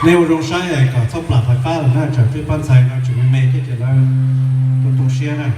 Nej ua zoo saib kom txhob plam fais fab lawm na, tsam peb pab ntxhais no tseem me me thiab ces lawv tu tu siab na.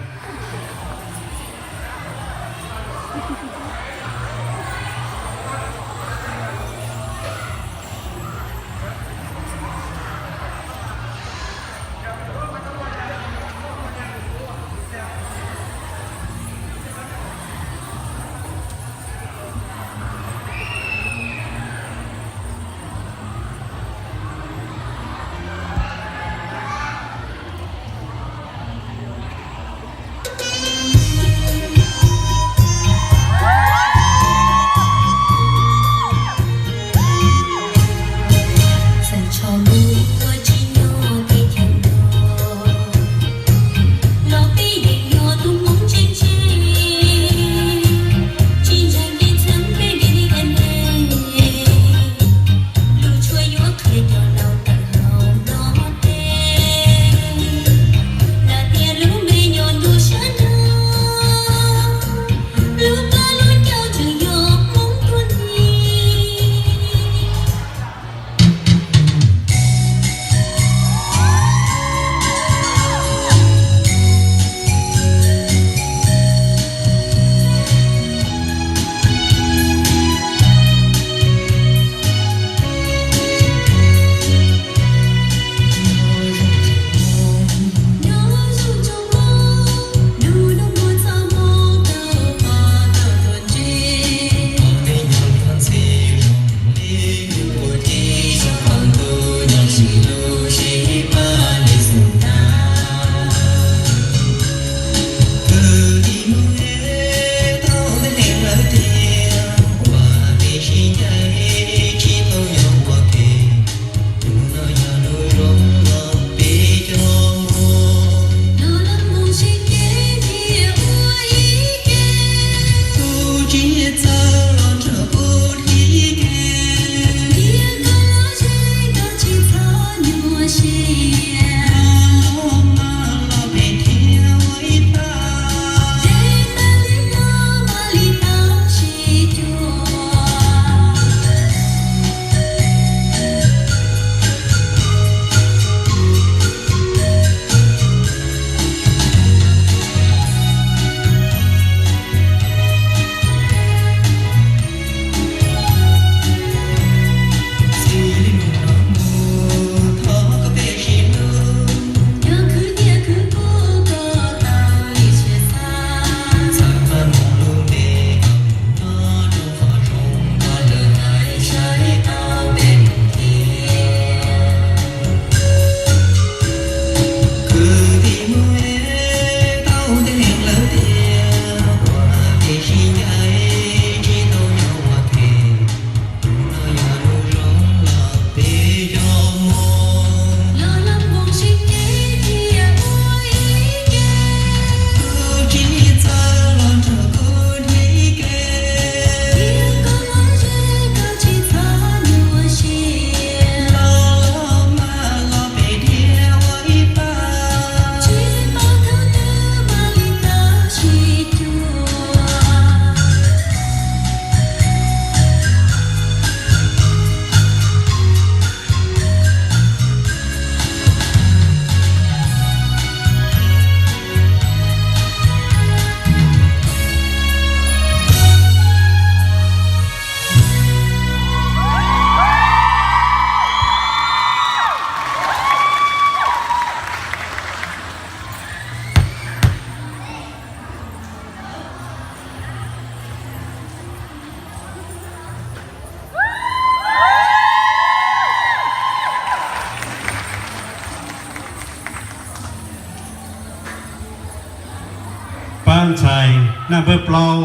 Pab ntxhais Naj Npawg Plaub,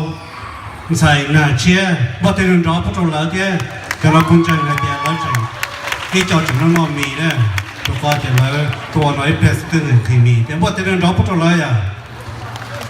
ntxhais Naj Tshiab, npoj teg nrov pub rau lawv thiab. Cov no kuj ntseeg hais tias lawv tseem ib co tseem noj noj mis na, rau qhov tias lawv tuaj no ib pliag xwb twb nqhis mis thiab. Npoj teg nrov pub rau lawv yom.